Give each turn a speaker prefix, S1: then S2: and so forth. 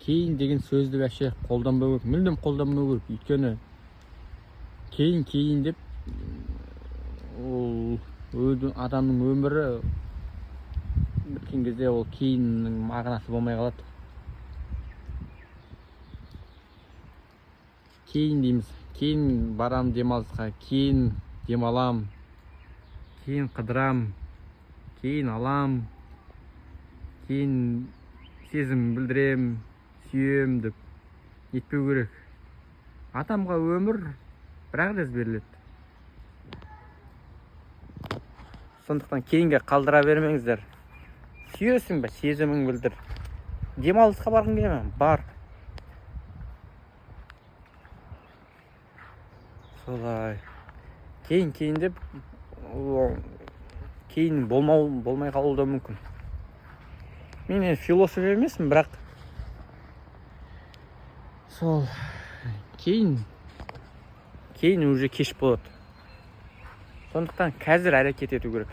S1: Кейін деген сөзді вообще қолданбау керек, мүлдем қолданбау керек. Өйткені кейін, кейін деп ол адамның өмірі біткен кезде ол кейіннің мағынасы болмай қалады. Кейін дейміз, кейін барам демалысқа, кейін демалам, кейін қыдырам, кейін алам, кейін сезім білдірем, сүйем деп нетпеу керек. Адамға өмір бір ақ рет беріледі, сондықтан кейінге қалдыра бермеңіздер. Сүйесің бе, сезімің білдір. Демалысқа барғың келе ме, бар. Солай, кейін, кейін деп ол кейін болмай қалуы да мүмкін. Мен енді философ емеспін, бірақ сол кейін, кейін уже кеш болады. Сондықтан қазір әрекет ету керек.